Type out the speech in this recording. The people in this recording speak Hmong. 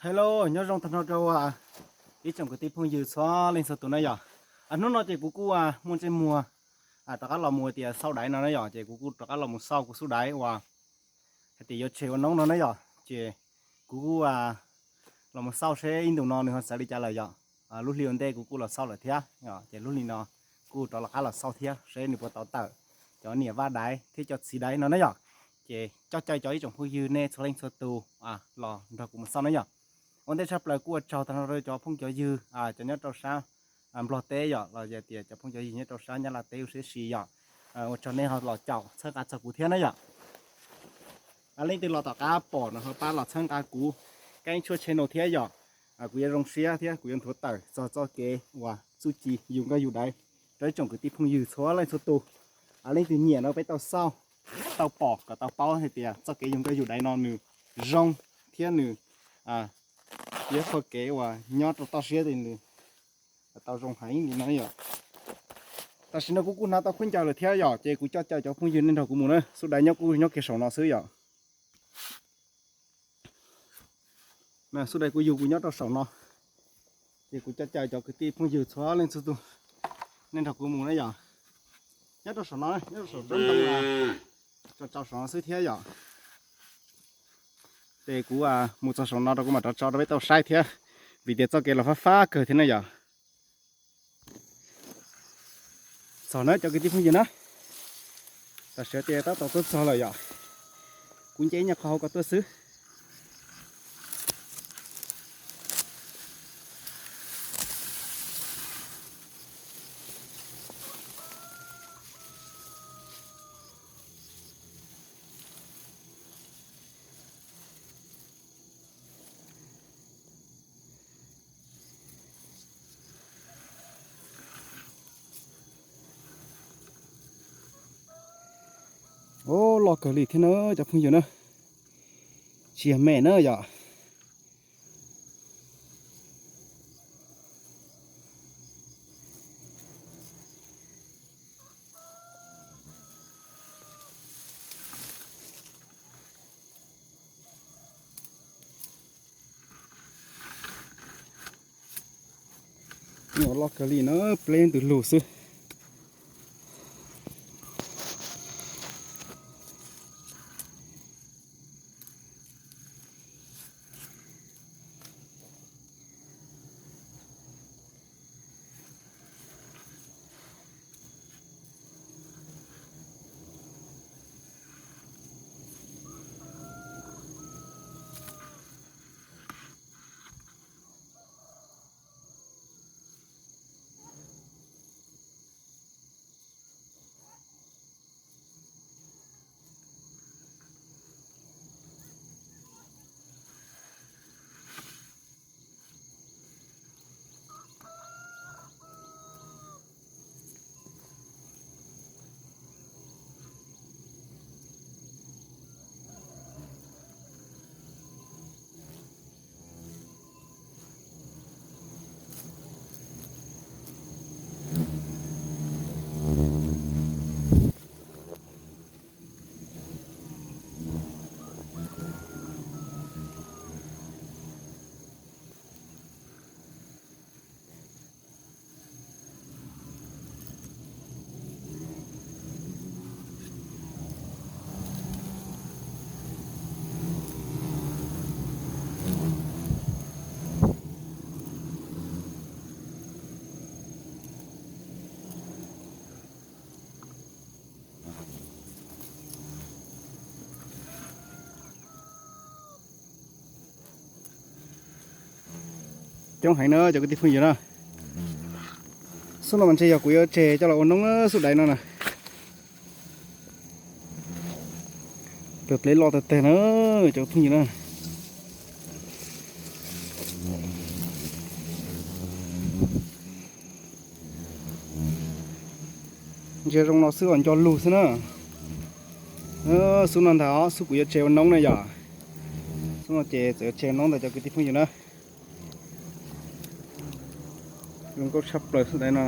Hello, nyob zoo tag nrho rau ib tsoom kwv tij phooj ywg txhua leej txhua tus na yom. Hnub no ces kuv kuj muaj ntsej muag rov qab los mus tias xauj daiv no na yom, ces kuv kuj rov qab los mus xauj kuv xub daiv uas hais tias yuav tseg ua noob no na yom, ces kuv kuj los mus xauj seb ib ntus no nws ho xav li cas lawm yom. Lub hli ua ntej kuv kuj los xauj lawm thiab, ces lub hli no kuj rov los qab los xauj thiab seb nws puas tau tawm cov niam vaj daiv thiab cov txiv daiv no na yom. Ces coj caw cov ib tsoom phooj ywg nej txhua leej txhua tus los nrog kuv mus xauj na yom. Ua ntej tshaj plaws kuj ua tsaug tag nrho rau cov phooj cov ywg cov nyob rau sab Nplog teb yom, los yog tias cov phooj cov ywg nyob rau sab Nyab Laj teb ua siab si yom. Ua tsaug nej ho los caum txhawb nqa txog kuv thiab na yom. Leej twg los tom qab pom no ho pab los txhawb nqa kuv Keeb Tshuaj channel thiab yom. Kuv yuav zoo siab thiab kuv yuav nthuav tawm txog txoj kev uas txuj ci yug nkauj yug daiv rau ib tsoom kwv tij phooj ywg txhua leej txhua tus. Leej twg nyiam no peb tau xauj, tau pom kom tau paub hais tias txoj kev yug nkauj yug daiv no nws zoo thiab nws yuav qhua kev uas nyob rau toj siab nws tau zoo heev li no yom. Tam sim no kuv kuj hnav tau khaub ncaws lawm thiab yom, ces kuv coj caw cov phooj ywg nej nrog kuv mus na. Xub daiv nyob kuj nyob kiag saum no xwb yom. Xub daiv kuj yug kuj nyob rau saum no, ces kuv coj caw cov kwv tij phooj ywg txhua leej txhua tus nej nrog kuv mus na yom. Nyob rau saum no, nyob rau saum tsob ntoo, tso tso saum no xwb thiab yom. Ces kuv mus txog saum no rau kuv mam rov tso rau peb tau saib thiab, vim tias txoj kev los fab fab kawg thiab na yom. Txog na cov kwv tij phooj ywg na, tam sim tias tab tom tuaj txog lawm yom. Kuv nce ib nyuag qhov hauv ko tuaj xwb. Ub, loj kawg li thiab na cov phooj ywg na, tsis yog me na yom. Nyuam loj kawg li na, pleb ntws lug xwb. Coob heev na cov kwv tij phooj ywg na. Xub no mas ntshe yog kuv yuav tseg coj los ua noob xub daiv no na. Cov plev loj tag tag na cov phooj ywg na. Ntsia zoo no xwb os, nco lug xwb na. Xub no ntag os, xub kuv yuav tseg ua noob na yom. Xub no ces txawm yuav tseg ua noob ntag cov kwv tij phooj ywg na. Zoo nkauj tshaj plaws xub daiv no.